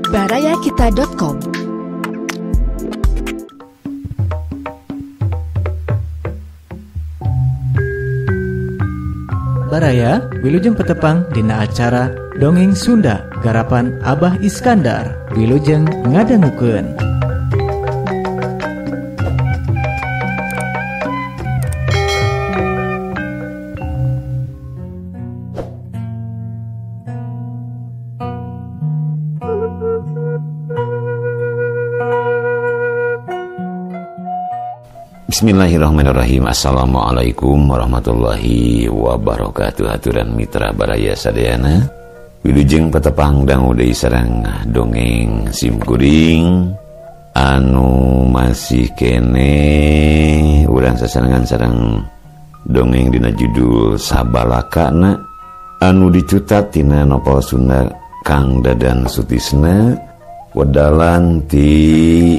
Barayakita.com. Baraya wilujeng petepang dina acara Dongeng Sunda garapan Abah Iskandar. Wilujeng ngadangukeun. Bismillahirrahmanirrahim. Assalamualaikum warahmatullahi wabarakatuh. Aturan mitra baraya sadayana, wilujeng petepang dangu deui sareng dongeng simkuring anu masih kene urang sasarengan sareng dongeng dina judul Sabalakana anu dicutat tina novel Sunda Kang Dadan Sutisna, wedalan ti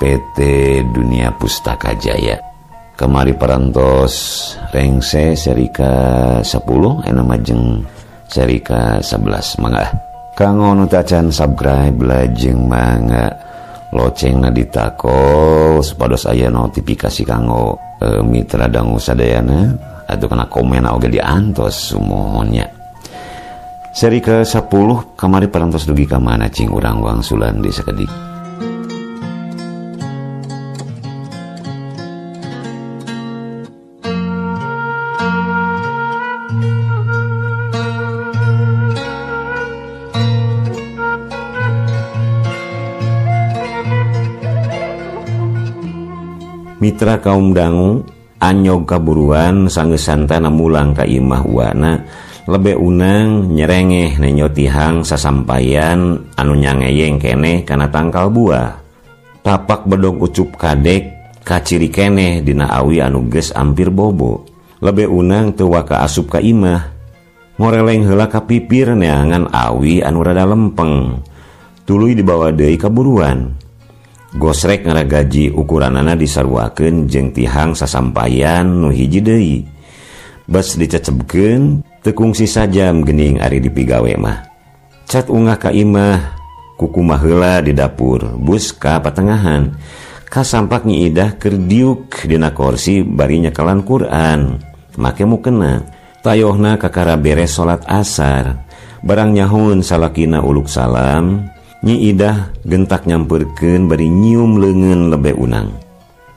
PT Dunia Pustaka Jaya. Kemari parantos rengse seri ka-10 ena majeng seri ka-11. Mangga kanggo nu tacan subscribe lajeng mangga locengna ditakol supados aya notifikasi kanggo mitra dangu sadayana atau kana komen oge diantos sumuhunnya. Seri ka-10 kamari parantos dugi ka mana cing urang wangsulan di sakedik. Mitra kaum dangu anyog kaburuan sanggeus santana mulang ka imah uana lebe unang nyerengeh nenyo tihang sasampayan anu nyangeyeng keneh kana tangkal buah. Tapak bedog ucup kadek kaciri keneh dina awi anu geus ampir bobo. Lebe unang teu waka asup ka imah, ngoreleng heula ka pipir neangan awi anu rada lempeng, tuluy dibawa deui kaburuan. Gosrek ngaragaji ukuranana disaruakeun jeung tihang sasampayan nu hiji deui. Bas dicecebkeun teu kungsi sajam geuning ari dipigawe mah. Cat ungah ka imah, kukumah heula di dapur, bus ka patengahan. Kasampak Nyi Idah keur diuk dina korsi bari nyekalan Quran. Make mukena, tayohna kakara beres salat asar. Barang nyahun salakina uluk salam, Nyi Idah gentak nyamperkeun bari nyium leungeun lebe unang.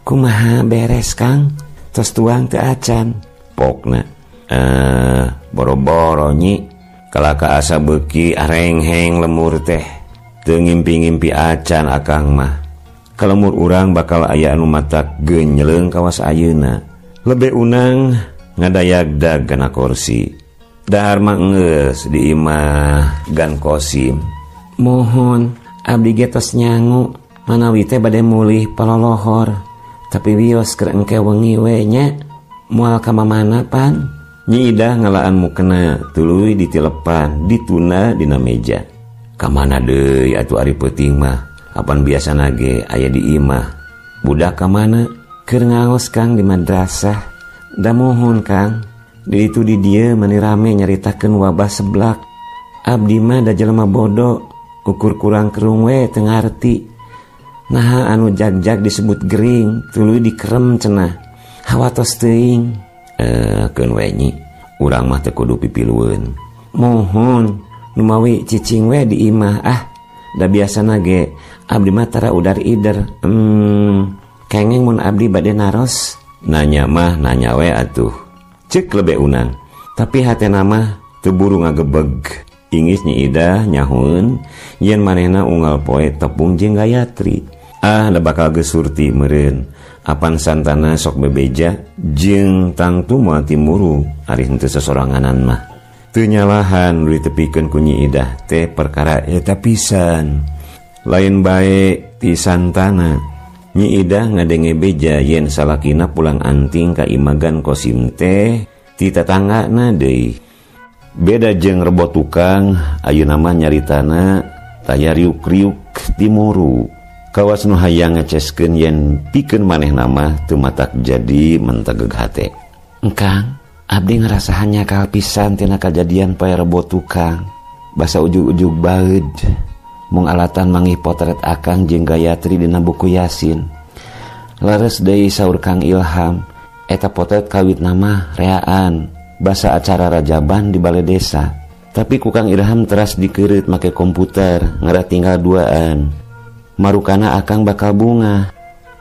Kumaha beres Kang? Tos tuang teu acan. Pokna. Boro-boro Nyi. Kalaka asa beuki arengheng lemur teh. Teu ngimpi-ngimpi acan akang mah. Kalemur urang bakal aya anu matak genyeleung kawas ayeuna. Lebe unang ngadayagdag kana korsi. Dahar mah geus di imah Gan Kosim. Mohon abdi ge tos nyangu manawi teh bade mulih palolohor, tapi wios keur engke wengi we nya, moal ka mamana pan. Nyi Idah ngalaan mukena tuluy ditilepan dituna dina meja. Ka mana deui atuh ari peuting mah, apan biasana ge aya di imah. Budak ka mana? Keur ngaos Kang di madrasah. Da mohon Kang, di ditu di dieu mani rame nyaritakeun wabah seblak. Abdi mah da jelema bodoh, ukur kurang kerung we teu ngarti. Naha anu jag-jag disebut gering, tuluy dikerem cenah. Hawatos teuing. Keun we Nyi, urang mah teu kudu pipilueun. Mohon numawi cicing we di imah ah. Da biasana ge abdi mah tara udar ider. Kengeng mun abdi bade naros. Nanya mah nanya we atuh. Ceuk lebe unang. Tapi hatena mah teu buru ngagebeg. Ingis Nyi Idah nyahueun yen manehna unggal poe tepung jeung Gayatri. Ah, da bakal geus surti meureun. Apan santana sok bebeja jeung tangtu moal timuru ari henteu sasoranganan mah. Teu nyalahan nu ditepikeun ku Nyi Idah teh perkara eta pisan. Lain bae ti santana. Nyi Idah ngadenge beja yen salakina pulang anting ka imagan Kosim teh ti tatanggana deui. Beda jeung rebo tukang ayeuna mah nyaritana taya riuk-riuk timuru. Kawas nu hayang ngeceskeun yen pikeun manehna mah teu matak jadi mentegeg hate. Engkang, abdi ngarasahan nyakal pisan tina kajadian poe rebo tukang. Basa ujug-ujug baeud. Mung alatan manggih potret Akang jeung Gayatri dina buku Yasin. Leres deui saur Kang Ilham, eta potret kawitna mah reaan, basa acara rajaban di balai desa. Tapi ku Kang Ilham teras dikeureut make komputer, ngarah tinggal duaan. Marukana Akang bakal bunga.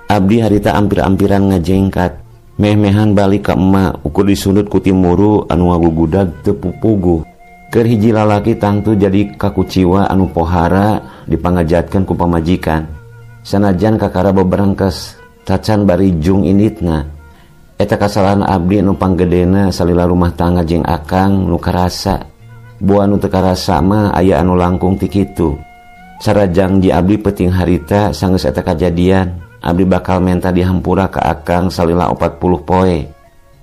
Abdi harita ampir-ampiran ngajengkat. Meh-mehan balik ka emak, ukur disundut ku timuru anu ngagugudag teu pupuguh. Keur hiji lalaki tangtu jadi kakuciwa anu pohara dipangajatkeun ku pamajikan. Sanajan kakara beberengkes, tacan bari jung inditna. Eta kasalahan abdi nu panggedena salila rumah tangga jeung Akang nu karasa. Boa nu teu karasa mah aya anu langkung ti kitu. Cara jangji abdi peuting harita sanggeus eta kajadian, abdi bakal menta dihampura ka Akang salila 40 poe.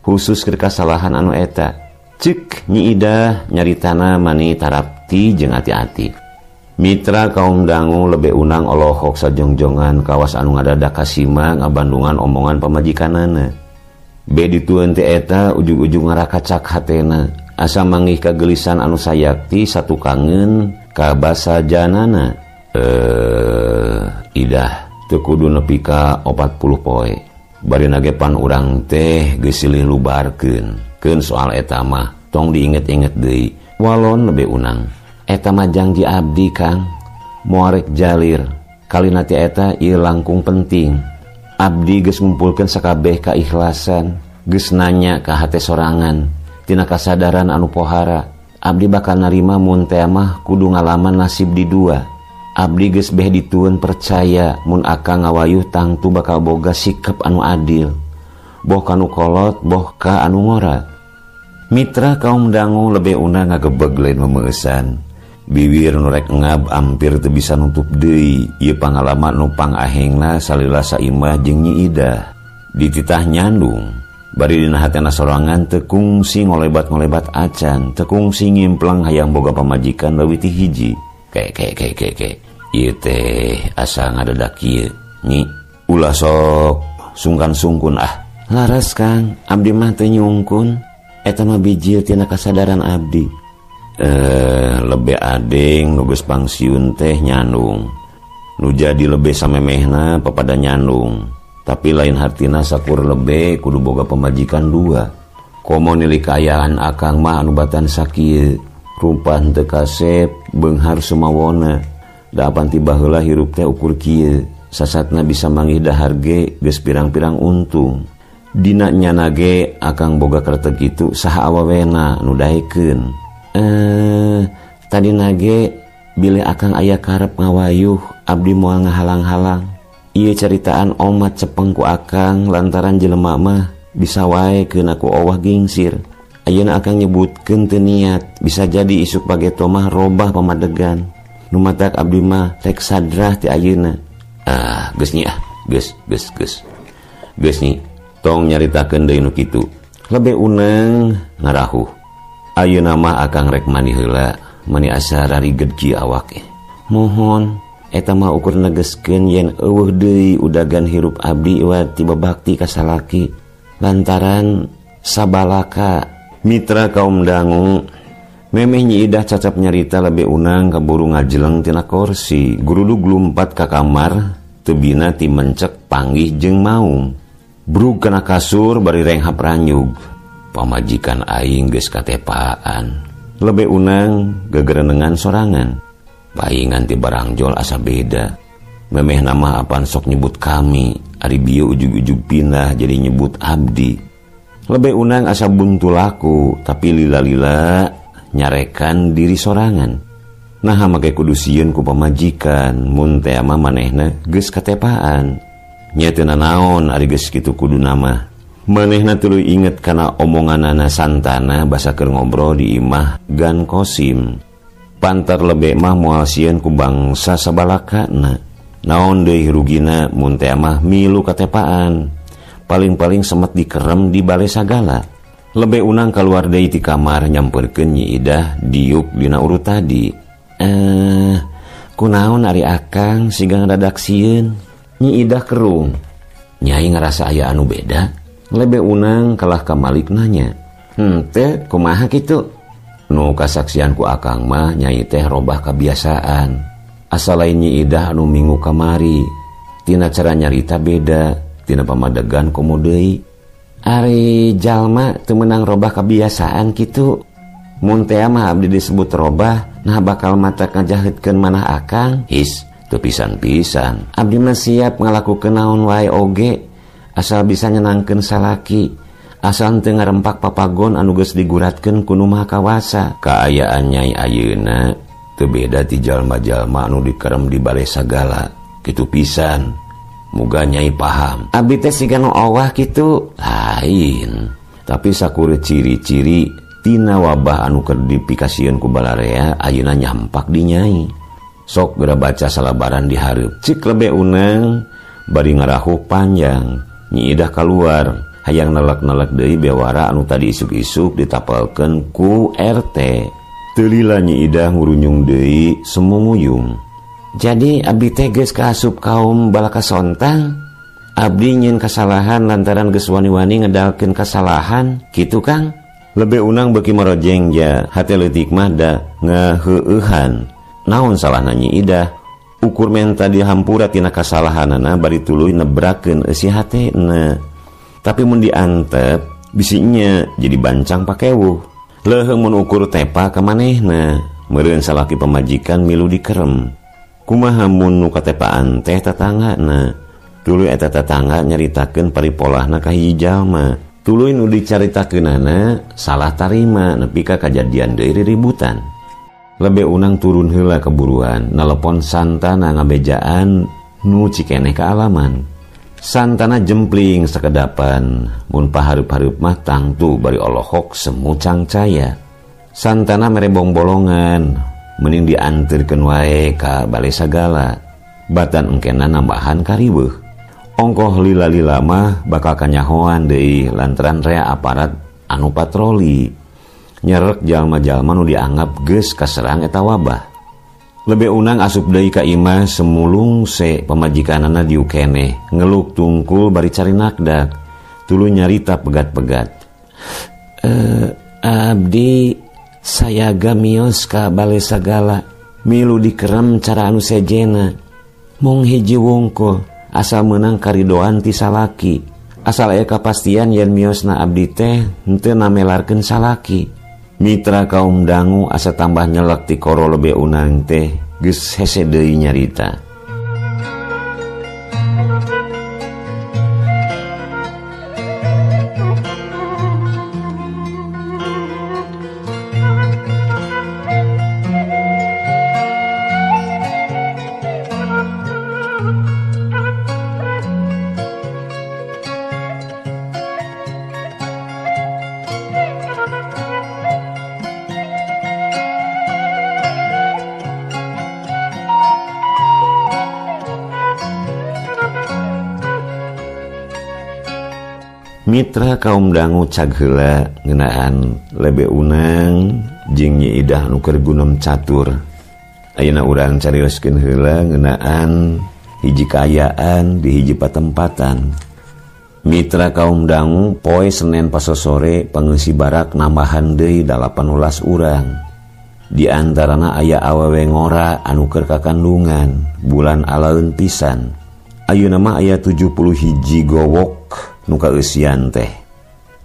Khusus keur kasalahan anu eta. Cek Nyi Idah nyaritana mani tarapti jeung ati-ati. Mitra kaum dangu lebe unang olohok sajongjongan kawas anu ngadadak kasima ngabandungan omongan pamajikanana. Be ditueun teh eta ujug-ujug ngarakacak hatena, asa manggih kagelisan anu sayakti satukangeun ka basajanana. Idah teu kudu nepi ka 40 poe. Bari nagepan urang teh geus silih lubarkeun. Keun soal eta mah tong diinget-inget deui, walon lebe unang. Eta mah jangji abdi Kang, moarek jalir. Kalina ti eta ieu langkung penting. Abdi geus ngumpulkeun sakabeh kaikhlasan, geus nanya ka hate sorangan, tina kasadaran anu pohara. Abdi bakal narima mun teh mah kudu ngalaman nasib di dua. Abdi geus beh ditueun percaya mun Akang ngawayuh tangtu bakal boga sikap anu adil. Boh kanu kolot, boh ka anu ngora. Mitra kaum dangu lebih unang ngagebeg lain memeusan. Biwir nu rek ngab ampir teu bisa nutup deui. Ieu pangalaman nu pangahengna salila saimah jeung Nyi Idah. Dititah nyandung, bari dina hatena sorangan teu kungsi ngolebat-ngolebat acan, teu kungsi ngimplang hayang boga pamajikan leuwih ti hiji. Ke ke ke ke ke. Ieu teh asa ngadadak kieu. Nyi, ulah sok sungkan-sungkun ah. Laras Kang, abdi mah teu nyungkun. Eta mah bijil tina kasadaran abdi. Lebe adeng nu geus pangsiun teh nyandung. Nu jadi lebe samemehna papada nyandung. Tapi lain hartina sakur lebe kudu boga pamajikan dua. Komo nilik kaayaan Akang mah anu batan sakieu. Rumpah teu kasep beunghar sumawona. Da apan ti baheula hirup teh ukur kieu. Sasatna bisa manggih dahar ge geus pirang-pirang untung. Dina nyana ge Akang boga kertek kitu saha awawena nu daekeun. Tadi nage bilih Akang aya karep ngawayuh abdi moal ngahalang-halang. Ieu caritaan omat cepeng ku Akang lantaran jelema mah bisa wae keun ku owah gingsir. Ayeuna Akang nyebutkeun teu niat, bisa jadi isuk pageto mah robah pamadegan. Nu matak abdi mah rek sadrah ti ayeuna. Ah, geus nyi ah, geus geus geus. Geus nyi, tong nyaritakeun deui nu kitu. Lebe unang ngarahuh. Ayeuna mah Akang rek mandi heula, mani asa rariged kieu awak. Mohon eta mah ukur negeskeun yen eueuh deui udagan hirup abdi iwat ti babakti ka salaki lantaran sabalaka. Mitra kaum dangu memeh Nyi Idah cacap nyarita lebe unang kaburu ngajeleng tina korsi, gurudug lumpat ka kamar tebina ti mencek panggih jeung maung. Brug kana kasur bari renghap ranyug. Pamajikan aing geus katepaan. Lebe unang gegerenengan sorangan. Paingan ti barangjol asa beda. Memeh nama apan sok nyebut kami, ari bieu ujug-ujug pindah jadi nyebut abdi. Lebe unang asa buntu laku, tapi lila-lila nyarekan diri sorangan. Naha make kudu sieun ku pamajikan, mun teh mah manehna geus katepaan. Nya teu nanaon ari geus kitu kuduna mah. Manehna tuluy inget kana omonganana santana basa keur ngobrol di imah Gan Kosim. Pantar lebe mah moal sieun ku bangsa sabalakana. Naon deui rugina mun teh mah milu katepaan. Paling-paling semet dikerem di bale sagala. Lebe unang kaluar deui ti kamar nyamperkeun Nyi Idah diuk dina urut tadi. Kunaon ari Akang siga ngadadak sieun? Nyi Idah kerung. Nyai ngerasa aya anu beda. Lebe unang kalah ka Malik nanya. Henteu kumaha kitu? Nu kasaksian ku Akang mah nyai teh robah kebiasaan. Asa lain Nyi Idah anu minggu kamari. Tina cara nyarita beda, tina pamadegan komo deui. Ari jalma teu meunang robah kebiasaan kitu. Mun teh mah abdi disebut robah, nah bakal mata ngajahetkeun manah akang. His, teu pisan-pisan. Abdi mah siap ngalakukeun naon wae oge, asal bisa nyenangkeun salaki. Asal teu ngarempak papagon anu geus diguratkeun ku nu Maha Kawasa. Kaayaan Nyai ayeuna teu beda ti jalma-jalma anu dikerem di bale sagala. Kitu pisan. Muga Nyai paham. Abdi teh siga nu owah kitu. Lain. Tapi sakur ciri-ciri tina wabah anu keur dipikasieun ku balarea ayeuna nyampak di Nyai. Sok geura baca salabaran di hareup. Cik lebe unang bari ngarahuh panjang. Nyi Idah kaluar hayang nelek-nelek deui bewara anu tadi isuk-isuk ditapelkeun ku RT. Teu lila Nyi Idah ngurunyung deui semunguyung. Jadi abdi teh geus kaasup kaum balaka sontang. Abdi nyieun kasalahan lantaran geus wani-wani ngedalkeun kasalahan, kitu Kang. Lebe unang beuki marojeng ja, hate leutik mah da ngaheueuhan. Naon salahna Nyi Idah? Ukur menta dihampura tina kasalahanana bari tuluy nebrakeun eusi hatena. Tapi mun diantep bisinya jadi bancang pakewuh. Leuheung mun ukur tepa ka manehna, meureun salaki pamajikan milu dikerem. Kumaha mun nu katepaan teh tatanggana? Tuluy eta tatangga nyaritakeun paripolahna ka hiji jalma. Tuluy nu dicaritakeunana salah tarima nepi ka kajadian deui riributan. Lebe unang turun heula keburuan, nelepon Santana ngabejaan nu cikeneh kaalaman. Santana jempling sakedapan, mun pahareup-hareup mah tangtu bari olohok semu cangcaya. Santana mere bongbolongan, mending dianterkeun wae ka bale sagala. Batan engkena nambahan kariweuh. Ongkoh lila-lila mah bakal kanyahoan deui lantaran rea aparat anu patroli. Nyerek jalma-jalma nu dianggap geus kaserang eta wabah. Lebe unang asup deui ka imah semulung se pamajikanana dieu keneh, ngeluk tungkul bari cari nakdak. Tuluy nyarita pegat-pegat. Abdi sayaga mios ka bale sagala, milu dikerem cara anu sejena. Mung hiji wungkul asal meunang karidoan ti salaki. Asal aya kapastian yen miosna abdi teh henteu namelarkeun salaki. Mitra kaum dangu asa tambah nyelek ti koro lebe unang teh geus hese deui nyarita. Mitra kaum dangu cag heula ngeunaan lebe unang jeung Nyi Idah nu keur gunem catur. Ayeuna urang carioskeun heula ngeunaan hiji kaayaan di hiji patempatan. Mitra kaum dangu poe Senin pasosore pangeusi barak nambahan deui 18 urang. Di antarana aya awewe ngora anu keur kakandungan bulan alaeun pisan. Ayeuna mah aya 71 gowok nu kaeusian teh.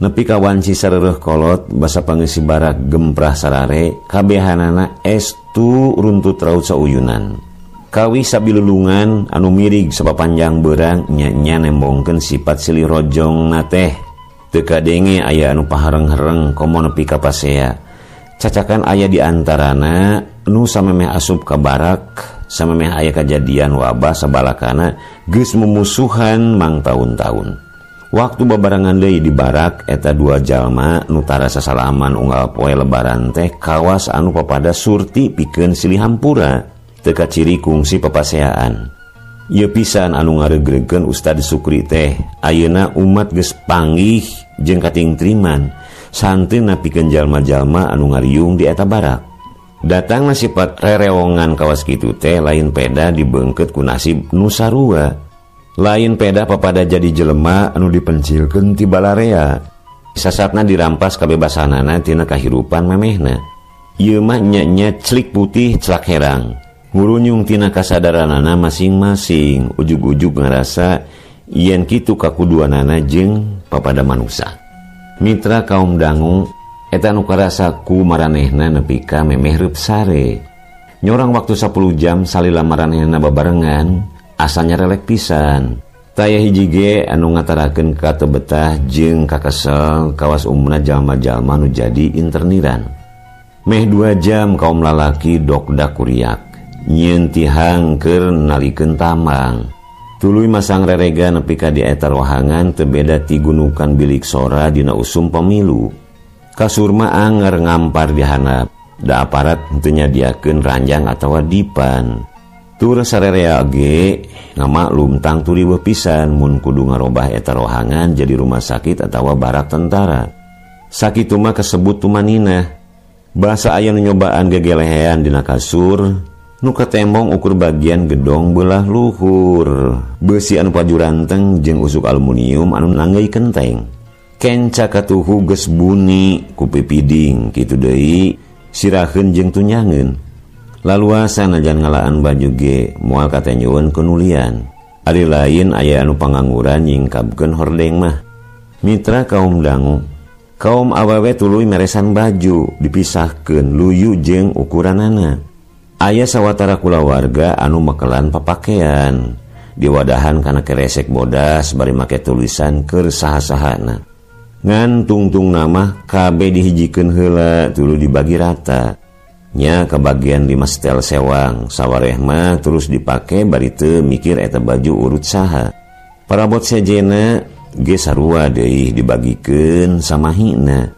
Nepi ka wanci sareureun kolot basa pangeusi barak gemprah sarare kabehanana estu runtut raut sauyunan. Kawi sabilulungan anu mirig sapapanjang beurang nya-nya nembongkeun sifat silih rojongna teh. Teu kadenge aya anu pahareng-hereng komo nepi ka pasea. Cacakan aya di antarana nu samemeh asup ka barak, samemeh aya kajadian wabah sabalakana geus mumusuhan mangtaun-taun. Waktu babarengan deui di barak eta dua jalma nu tara sasalaman unggal poe lebaran teh kawas anu papada surti pikeun silih hampura. Teu kaciri kungsi papaseaan. Ieu pisan anu ngareugreugkeun Ustad Sukri teh ayeuna umat geus panggih jeung katingtriman santeuna pikeun jalma-jalma anu ngariung di eta barak. Datangna sifat rereongan kawas kitu teh lain peda dibeungkeut ku nasib nu sarua. Lain peda papada jadi jelema anu dipencilkeun ti balarea. Sasatna dirampas kabebasanana tina kahirupan memehna. Ieu mah nya-nya celik putih celak herang. Ngurunyung tina kasadaranana masing-masing, ujug-ujug ngarasa yen kitu kakuduanana jeung papada manusa. Mitra kaum dangu eta nu karasa ku maranehna nepi ka memeh reup sare. Nyorang waktu 10 jam salila maranehna babarengan, asa nyarelek pisan. Taya hiji ge anu ngatarakeun ka teu betah jeung kakesel kawas umumna jalma-jalma nu jadi interniran. Meh 2 jam kaum lalaki dokdak kuriak, nyieun tihang keur nalikeun tamang. Tuluy masang rerega nepi ka di eta rohangan teu beda ti gunukan bilik sora dina usum pemilu. Kasur mah anger ngampar di handap, da aparat henteu nyadiakeun ranjang atawa dipan. Tur sarerea ge ngamaklum tangtu riweuh pisan mun kudu ngarobah eta rohangan jadi rumah sakit atawa barak tentara. Sakitu mah kasebut tumaninah. Basa aya nu nyobaan gegelehean dina kasur, nu katembong ukur bagian gedong beulah luhur. Beusi anu pajuranteng jeung usuk aluminium anu nanggeuy kenteng. Kenca katuhu geus buni ku pipiding kitu deui siraheun jeung tunyangeun. Laluasa najan ngalaan baju ge moal katenyeun kenulian. Ari lain aya anu pangangguran nyingkabkeun hordeng mah. Mitra kaum dangu, kaum awewe tuluy meresan baju dipisahkeun luyu jeung ukuranana. Aya sawatara kulawarga anu mekelan papakean diwadahan kana keresek bodas bari make tulisan keur saha-sahana. Ngan tungtung nama kabeh dihijikeun heula tuluy dibagi rata. Nya kebagian 5 setel sewang sawareh mah terus dipake bari teu mikir eta baju urut saha. Parabot sejena ge sarua deui dibagikeun samahina.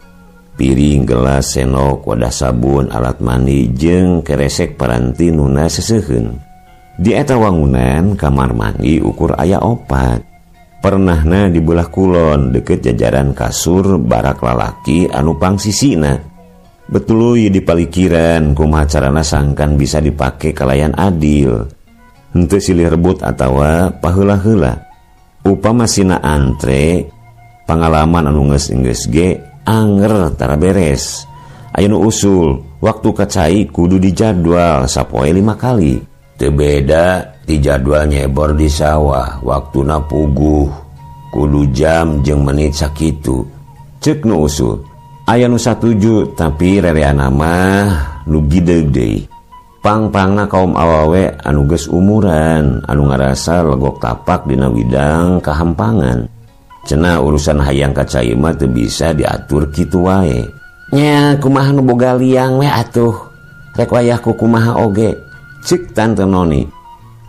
Piring, gelas, senok, wadah sabun, alat mandi jeung keresek paranti nuna seseuheun. Di eta wangunan kamar mandi ukur aya 4. Pernahna di belah kulon deket jajaran kasur barak lalaki anu pangsisina. Betuluy dipalikiran kumaha carana sangkan bisa dipake kalayan adil. Henteu silih rebut atawa paheula-heula. Upama sina antre pangalaman anu geus-geus ge anger tara beres. Aya nu usul waktu kacai kudu dijadwal sapoe 5 kali. Teu beda ti jadwal nyebor di sawah, waktuna puguh kudu jam jeung menit sakitu. Ceuk nu usul. Aya nu satuju tapi rereana mah nu gideug deui. Pang-pangna kaum awawe anu geus umuran anu ngarasa legok tapak dina widang kahampangan. Cenah urusan hayang ka cai mah teu bisa diatur kitu wae. Nya kumaha nu boga liang we atuh. Rek wayah ku kumaha oge. Cik Tante Noni.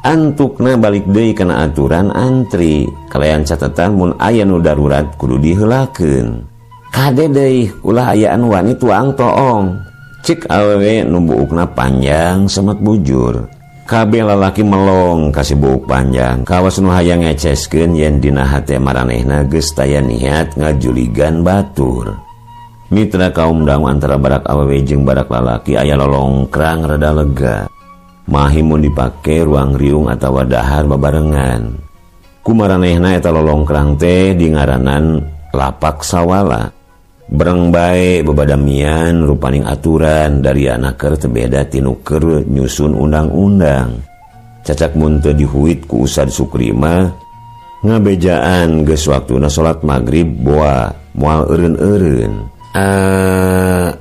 Antukna balik deui kana aturan antri. Kalayan catatan mun aya nu darurat kudu diheulakeun. Kade deui ulah aya anu wani tuang toong. Cik awewe nu buukna panjang semet bujur. Kabeh lalaki melong kasih buuk panjang. Kawas nu hayang ngeceskeun yen dina hate maranehna geus taya niat ngajuligan batur. Mitra kaum dangu antara barak awewe jeung barak lalaki aya lolongkrang rada lega. Mahi mun dipake ruang riung atawa dahar babarengan. Kumaranehna eta lolongkrang teh dingaranan lapak sawala. Bereng bae bebadamian rupaning aturan dari anaker teu beda tinu keur nyusun undang-undang. Cacak mun teu dihuit ku Ustad Sukri mah ngabejaan geus waktuna salat magrib boa moal eureun-eureun.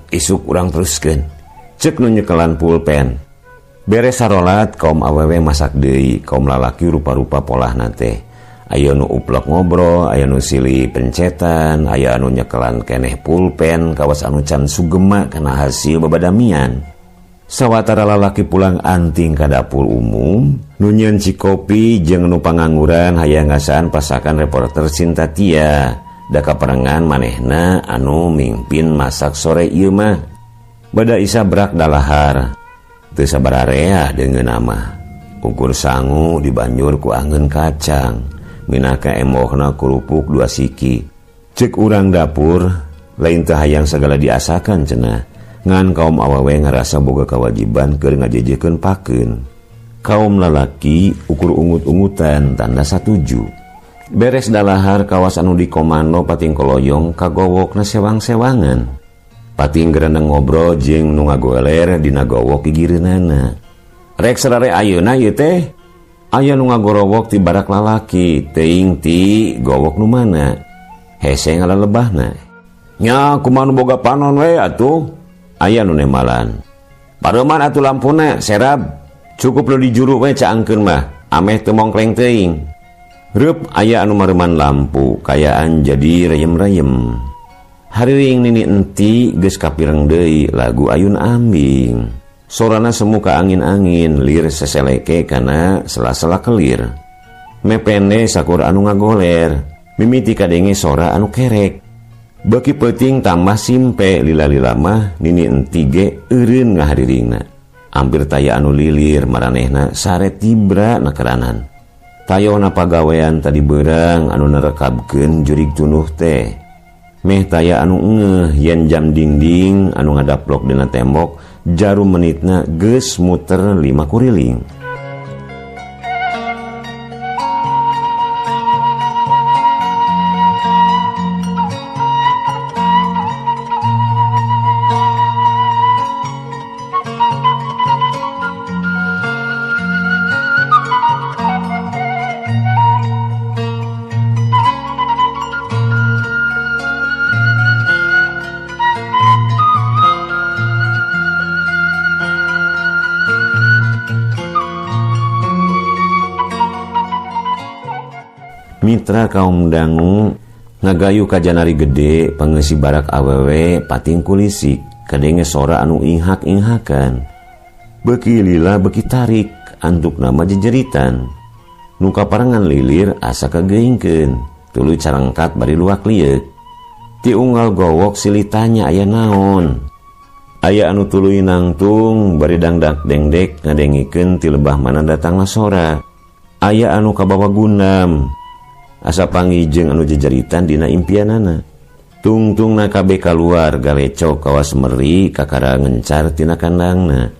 Isuk urang teruskeun. Ceuk nu nyekelan pulpen. Beres sarolat kaum awewe masak deui, kaum lalaki rupa-rupa polahna teh. Aya nu uplek ngobrol, aya nu silih pencetan, aya anu nyekelan keneh pulpen, kawas anu can sugema kana hasil babadamian. Sawatara lalaki pulang anting ka dapur umum, nu nyieun cikopi jeung nu pangangguran hayang ngasaan pasakan reporter Sintatia. Da kaparengan manehna anu mingpin masak sore ieu mah. Bada isa brak dalahar. Teu sabararea deungeun mah. Ukur sangu dibanjur ku angeun kacang. Minaka emohna kerupuk 2 siki. Cek urang dapur lain teu hayang sagala diasakan cenah. Ngan kaum awewe ngarasa boga kewajiban keur ngajejekeun pakeun. Kaum lalaki ukur ungut-ungutan tanda satuju. Beres dalahar kawas anu dikomando pating koloyong kagowokna sewang-sewangan. Pating gereneng ngobrol jeung nu ngagoler dina gowok gigireunana. Rek sarare ayeuna ieu teh aya nu ngagorowok ti barak lalaki teuing ti gowok nu mana. Hese ngalalebahna. Nya kumaha nu boga panon we atuh. Aya nu nemalan. Pareuman atuh lampuna serab. Cukup nu dijuru we caangkeun mah. Ameh teu mongkleng teuing. Reup aya anu mareuman lampu kayaan jadi reyem-reyem. Hariring nini enti geus kapireng deui lagu Ayun Ambing. Sorana semu ka angin-angin lir seseleke kana sela-sela kelir. Mepende sakur anu ngagoler, mimiti kadenge sora anu kerek. Beuki peuting tambah simpe lila-lila mah nini enti ge eureun ngahariringna. Ampir taya anu lilir maranehna sare tibra nakeranan. Tayohna pagawean tadi beurang anu nerekabkeun jurig tunuh teh. Meh taya anu ngeuh yen jam dinding anu ngadaplok dina tembok jarum menitna geus muter 5 kuriling. Mitra kaum dangu ngagayu ka janari gede pangeusi barak awewe pating kulisik kadenge sora anu inghak-inghakan. Beuki lila beuki tarik antuk nama jejeritan. Nu kaparengan lilir asa kageingkeun tuluy carangkat bari luak lieuk. Ti unggal gowok silitanya aya naon. Aya anu tuluy nangtung bari dangdak dengdek ngadengikeun ti lebah mana datangna sora. Aya anu kabawa gundam asa pangijeng anu jejeritan dina impianana. Tungtungna kabeh kaluar galecok kawas meri kakara ngencar tina kandangna.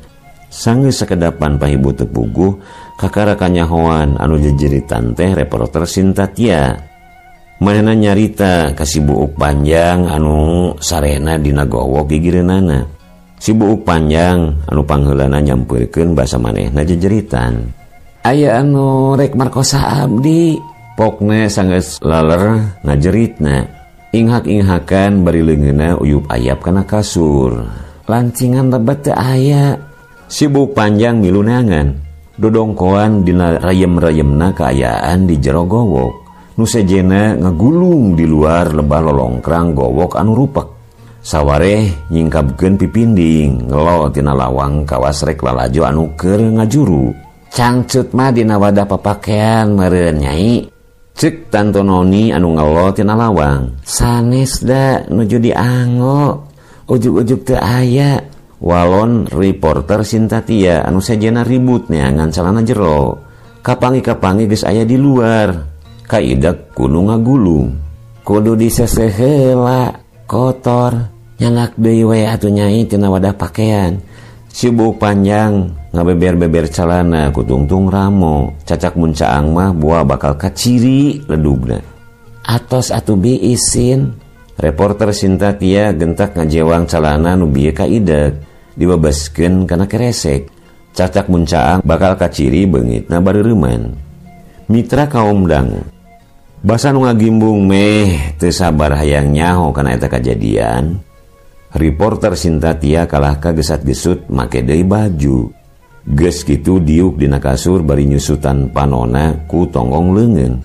Sanggeus sakedapan pahibu teu puguh kakara kanyahoan anu jejeritan teh reporter Sintatia. Manehna nyarita ka si buuk panjang anu sarena dina gowok gigireunana. Si buuk panjang anu pangheulana nyampeurkeun basa manehna jejeritan. Aya anu rek markosa abdi. Pokne sanggeus laler ngajeritna. Inghak-inghakan bari leungeunna uyup ayap kana kasur. Lancingan lebat teu aya. Sibuk panjang milu neangan. Dodongkoan dina rayem-rayemna kaayaan di jero gowok. Nu sejena ngagulung di luar lebah lolongkrang gowok anu rupek. Sawareh nyingkabkeun pipinding ngelo tina lawang kawas rek lalajo anu keur ngajuru. Cangcut mah dina wadah papakean meureun nyai. Cek tantononi anu ngelo tina lawang. Sanes da nuju dianggo. Ujug-ujug teu aya. Walon reporter Sintatia anu sejena ribut neangan calana jero. Kapangi-kapangi geus aya di luar. Kaidak kudu ngagulung. Kudu diseseh heula kotor. Nyanak deui we atuh nyai tina wadah pakaian. Sibuk panjang ngabeber-beber calana kutungtung ramo. Cacak mun caang mah buah bakal kaciri ledugna. Atos atuh biisin. Reporter Sintatia gentak ngajewang calana nu bieu kaideg dibebaskeun kana keresek. Cacak mun caang bakal kaciri beungitna bareureman. Mitra kaum dangu basa nu ngagimbung meh teu sabar hayang nyaho kana eta kajadian. Reporter Sintatia kalah ka gesat-gesut make deui baju. Geus kitu diuk dina kasur bari nyusutan panona ku tonggong leungeun.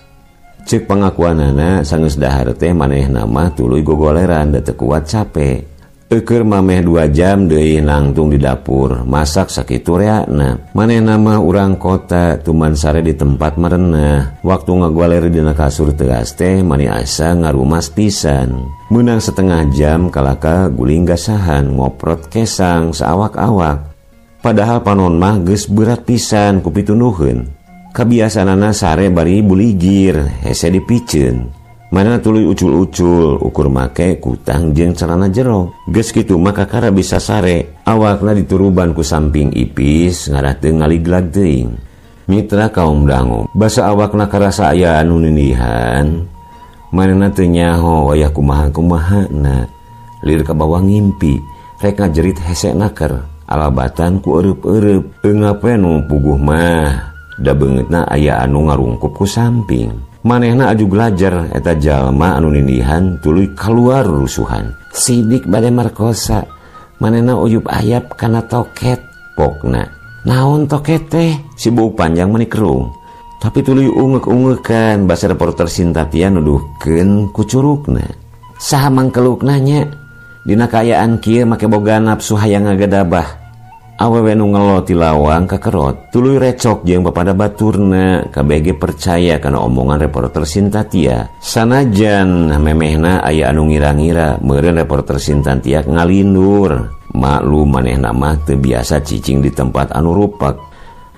Cek pangakuanana sanggeus dahar teh manehna mah tuluy gogoleran da teu kuat cape. Eukeur mameh 2 jam deui nangtung di dapur masak sakitu reana. Manehna mah urang kota tuman sare di tempat marenah. Waktu ngagoler dina kasur teas teh mani asa ngarumas pisan. Meunang setengah jam kalaka guling gasahan ngoprot kesang saawak-awak. Padahal panon mah geus berat pisan ku pitunduheun. Kabiasaanana sare bari buligir hese dipiceun. Mana tuluy ucul-ucul ukur make kutang jeung celana jero. Geus kitu mah kakara bisa sare. Awakna dituruban ku samping ipis ngarah teu ngaliglag teuing. Mitra kaum dangu basa awakna karasa aya anu nindihan. Manehna teu nyaho wayah kumaha-kumahana. Lir ka bawah ngimpi rek ngajerit hese naker. Alabatan ku eureub-eureub eungap we nu puguh mah da beungeutna aya anu ngarungkup ku samping. Manehna aju glajar eta jalma anu nindihan tuluy kaluar rusuhan. Sidik bade markosa, manehna uyup ayap kana toket pokna. Naon toket teh? Si bau panjang meni kerung. Tapi tuluy ungek-ungekan basa reporter Sintatia nuduhkeun ku curugna. Saha mangkelukna nya? Dina kaayaan kieu make boga nafsu hayang ngagadabah. Awewe nu ngelo ti lawang kakerot, tuluy recok jeung papada baturna, kabeh ge percaya kana omongan reporter Sintatia. Sanajan memehna aya anu ngira-ngira meureun reporter Sintatia ngalindur. Maklum manehna mah teu biasa cicing di tempat anu rupak.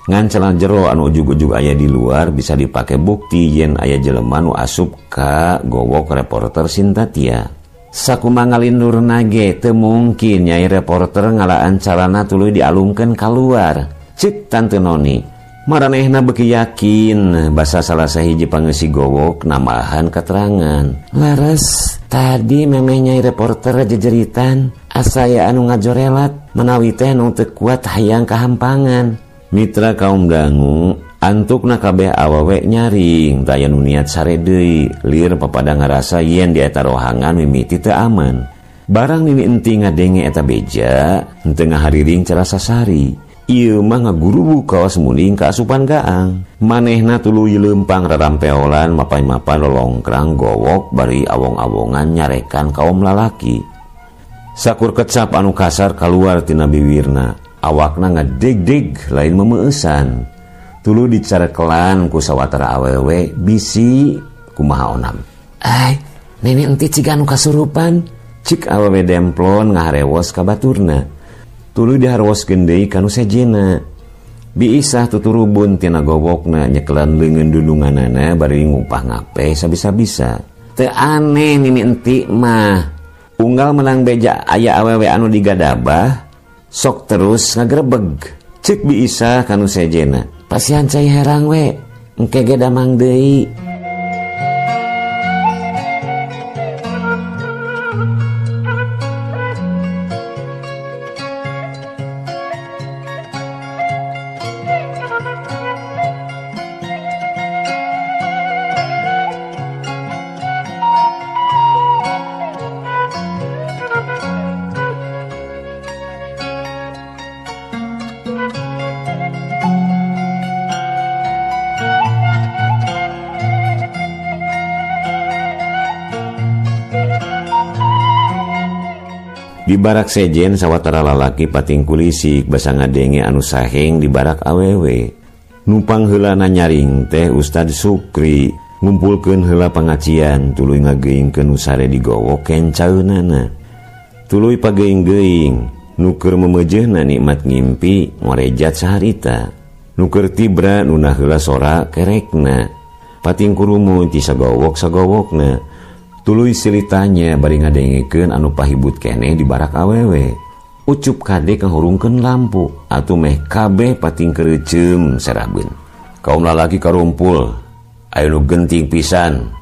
Ngan celah jero anu ujug-ujug aya di luar bisa dipake bukti yen aya jelema nu asup ka gowok reporter Sintatia. Sakumaha ngalindur nage teu mungkin nyai reporter ngalaan calana tuluy dialungkeun kaluar. Cek Tante Noni. Maranehna beuki yakin basa salah sahiji pangeusi gowok nambahan keterangan. Leres, tadi memeh nyai reporter jejeritan asa aya anu ngajorelat menawi teh nu teu kuat hayang kahampangan. Mitra kaum dangu antukna kabeh awewe nyaring taya nu niat sare deui lir papada ngarasa yen di eta rohangan mimiti teu aman. Barang nini enti ngadenge eta beja henteu ngahariring cara sasari. Ieu mah ngagurubuk kawas munding kaasupan gaang. Manehna tuluy leumpang rarampeolan mapan-mapan lolongkrang gowok bari awong-awongan nyarekan kaum lalaki. Sakur kecap anu kasar kaluar tina biwirna. Awakna ngadeg-deg lain memeueusan. Tuluy dicarekelan ku sawatara awewe bisi kumaha onam. Ai, nini enti ciga anu kasurupan. Cik awewe demplon ngaharewos ka baturna. Tuluy diharewoskeun deui ka nu sejenna. Biisah tuturubun tina gowokna nyekelan leungeun dundunganana bari ngupah ngape sabisa-bisa. Teu aneh nini enti mah. Unggal menang beja aya awewe anu digadabah sok terus ngagrebeg. Cek biisah ka nu sejena. Pasihan cai herang we, engke ge damang deui. Di barak sejen sawatara lalaki pating kulisik basa ngadenge anu saheng di barak awewe. Numpang heulana nyaring teh Ustad Sukri ngumpulkeun heula pangajian tuluy ngageuingkeun nu sare digowok kencaeunana. Tuluy pageuing-geuing nu keur memeujeuhna nikmat ngimpi ngorejat saharita. Nu keur tibra nunah heula sora kerekna. Pating kurumun ti sagowok-sagowokna. Tuluy silitanya bari ngadengekeun anu pahibut keneh di barak awewe. Ucup kade kahurungkeun lampu atuh meh kabeh pating kereuceum serabeun. Kaum lalaki karumpul, aya nu genting pisan.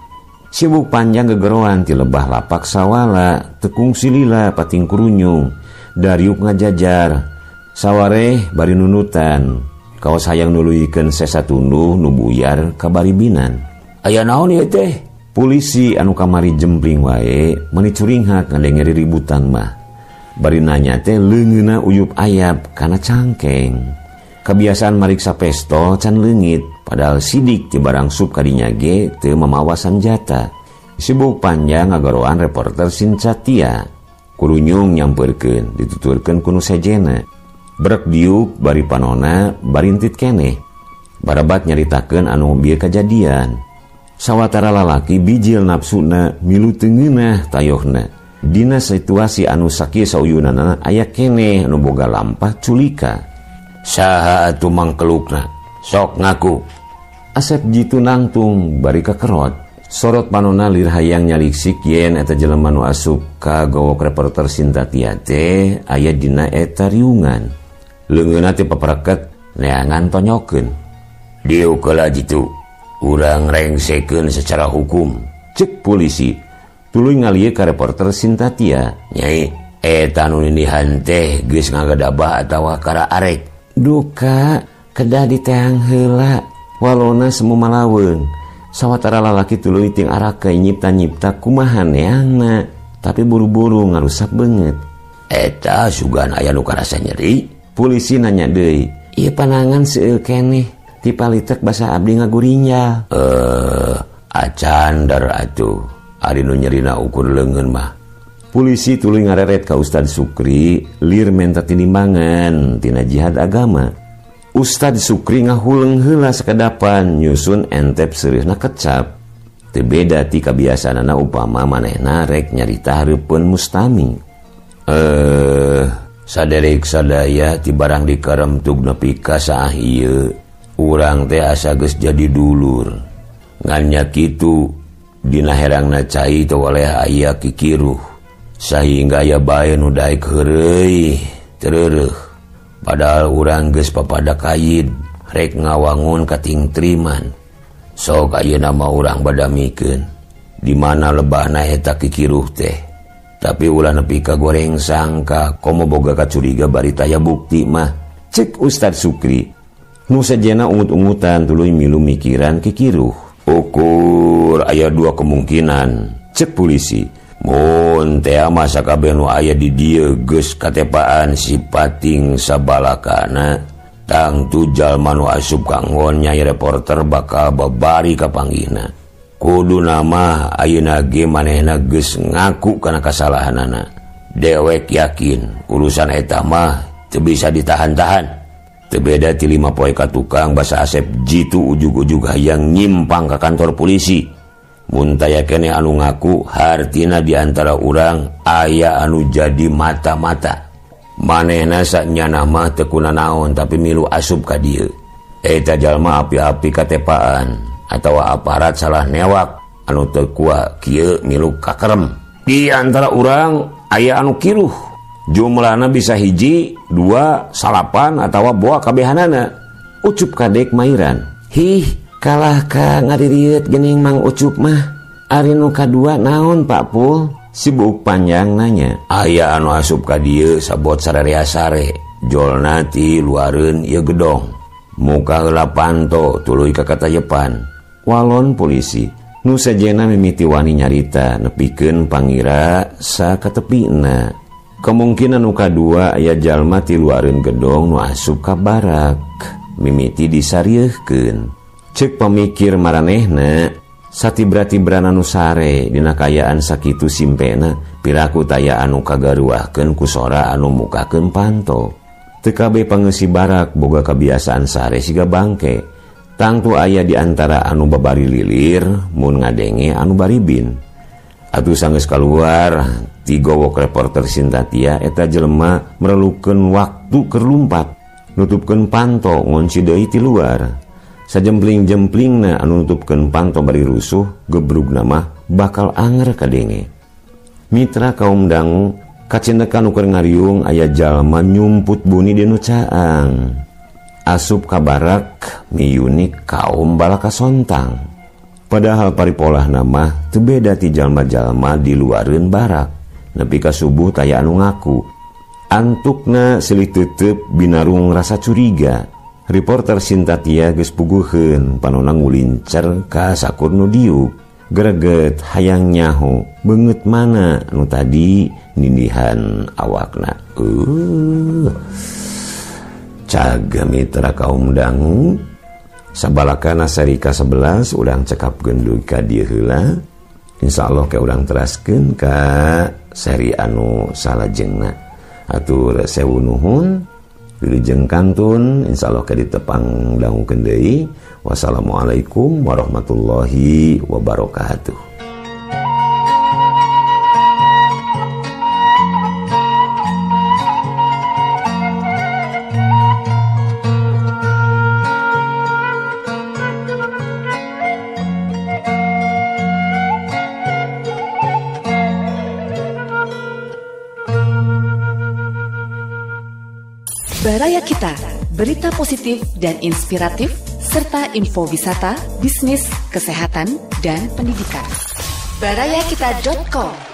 Sibuk panjang gegeroan ti lebah lapak sawala, tekung silila pating kurunyung, dariuk ngajajar. Sawareh bari nunutan, kawas hayang nuluykeun sesa tunduh nu buyar ka baribinan. Aya naon ieu teh? Polisi anu kamari jempling wae meuni curinghak ngadenge ributan mah. Bari nanya teh leungeunna uyup ayap kana cangkeng. Kebiasaan mariksa pestol can leungit, padahal sidik ti barang sup kadinya ge teu mamawa sanjata. Sibuk panjang ngagaroan reporter Sincatia. Kurunyung nyamperkeun dituturkeun ku nu sejena. Brek diuk bari panona barintit keneh. Barabat nyaritakeun anu bieu kajadian. Sawatara lalaki bijil nafsuna milu teu ngeunah tayohna. Dina situasi anu sakieu sauyunanana aya keneh anu boga lampah culika. Saha atuh mangkelukna? Sok ngaku. Asep jitu nangtung bari kakerot. Sorot panona lir hayang nyaliksik yen eta jelema nu asup ka gowok reporter Sintatia teh aya dina eta riungan. Leungeunna teh papareket neangan tonyokeun. Diuk heula jitu. Urang rengsekeun secara hukum. Cek polisi. Tuluy ngalieu ka reporter Sintatia. Nyai, Eta nu nindihan teh geus ngagadabah atawa kara arek. Duka kedah diteang heula walona semu malaweung. Sawatara lalaki tuluy ting arake nyipta-nyipta kumaha neangna, tapi buru-buru ngarusak beungeut. Eta sugan aya nu karasa nyeri. Polisi nanya deui. Ieu panangan seueur keneh ti palitek basa abdi ngagurinjal. Acan dar atuh. Ari nu nyerina ukur leungeun mah. Polisi tuluy ngareret ka Ustad Sukri lir menta tinimbangan tina jihad agama. Ustad Sukri ngahuleng heula sakedapan nyusun entep seureuhna kecap. Teu beda ti kabiasaanana upama manehna rek nyarita hareupeun mustami. Saderek sadaya ti barang dikaremtug nepi ka saah ieu urang teh asa geus jadi dulur. Ngan nya kitu dina herangna cai teu waleh aya kikiruh. Sahingga aya bae nu daek heureuy tereureuh. Padahal urang geus papada kayid rek ngawangun katingtriman. Sok ayeuna mah urang badamikeun di mana lebahna eta kikiruh teh. Tapi ulah nepi ka goreng sangka komo boga kacuriga bari taya bukti mah. Cek Ustad Sukri nu sejena ungut-ungutan tuluy milu mikiran kikiruh. Ukur aya dua kemungkinan, cek polisi. Mun teh mah sakabeh nu aya di dieu geus katepaan si pating sabalakana, tangtu jalma nu asup ka nggon nyai reporter bakal babari ka panggihna. Kudu nama ayeuna ge manehna geus ngaku kana kasalahanana. Dewek yakin urusan eta mah teu bisa ditahan-tahan. Teu beda ti 5 poe ka tukang basa Asep jitu ujug-ujug hayang nyimpang ka kantor polisi. Mun taya keneh anu ngaku hartina di antara urang aya anu jadi mata-mata. Manehna sanyana mah teu kunanaon tapi milu asup ka dieu. Eta jalma api-api katepaan atawa aparat salah newak anu teu kuat kieu milu kakerem. Di antara urang aya anu kiruh. Jumlahna bisa 1, 2, 9 atawa boa kabehanana. Ucup kadek mairan. Hih, kalah ka ngaririet geuning Mang Ucup mah. Ari nu kadua naon Pak Pul? Sibuk panjang nanya. Aya anu asup ka dieu sabot sararea sare. Jolna ti luareun ieu gedong. Muka heula panto tuluy ka katayepan. Walon polisi nu sejena mimiti wani nyarita nepikeun pangira sakatepina. Kemungkinan nu kadua aya jalma ti luareun gedong nu asup ka barak mimiti disarieuhkeun. Cek pamikir maranehna satibra-tibrana nu sare dina kayaan sakitu simpena piraku taya anu kagaruahkeun ku sora anu mukakeun panto. Teu kabeh pangeusi barak boga kabiasaan sare siga bangke. Tangtu aya di antara anu babari lilir mun ngadenge anu baribin. Atuh sanggeus kaluar ti gowok reporter Sintatia eta jelema merelukeun waktu keur lumpat, nutupkeun panto ngonci deui ti luar. Sajempling-jemplingna anu nutupkeun panto bari rusuh, gebrugna mah bakal anger kadenge. Mitra kaum dangu kacendekan nu keur ngariung aya jalma nyumput buni di nu caang. Asup ka barak miyuni kaum balaka sontang. Padahal paripolah nama teu beda ti jalma-jalma di luareun barak. Nepi ka subuh taya anu ngaku. Antukna silih tetep binarung rasa curiga. Reporter Sintatia geus puguheun panona ngulincer ka sakur nu diuk. Greget hayang nyaho beungeut mana nu tadi nindihan awakna. Caga mitra kaum dangu. Sabalakana seri ka-11 urang cekapkeun deui ka dieu heula. Insyaallah ke urang teraskeun ka seri anu salajengna. Atur sewu nuhun. Wilujeng kantun, insyaallah ke ditepang dangukeun deui. Wassalamualaikum warahmatullahi wabarakatuh. Baraya Kita, berita positif dan inspiratif, serta info wisata, bisnis, kesehatan, dan pendidikan. Barayakita.com.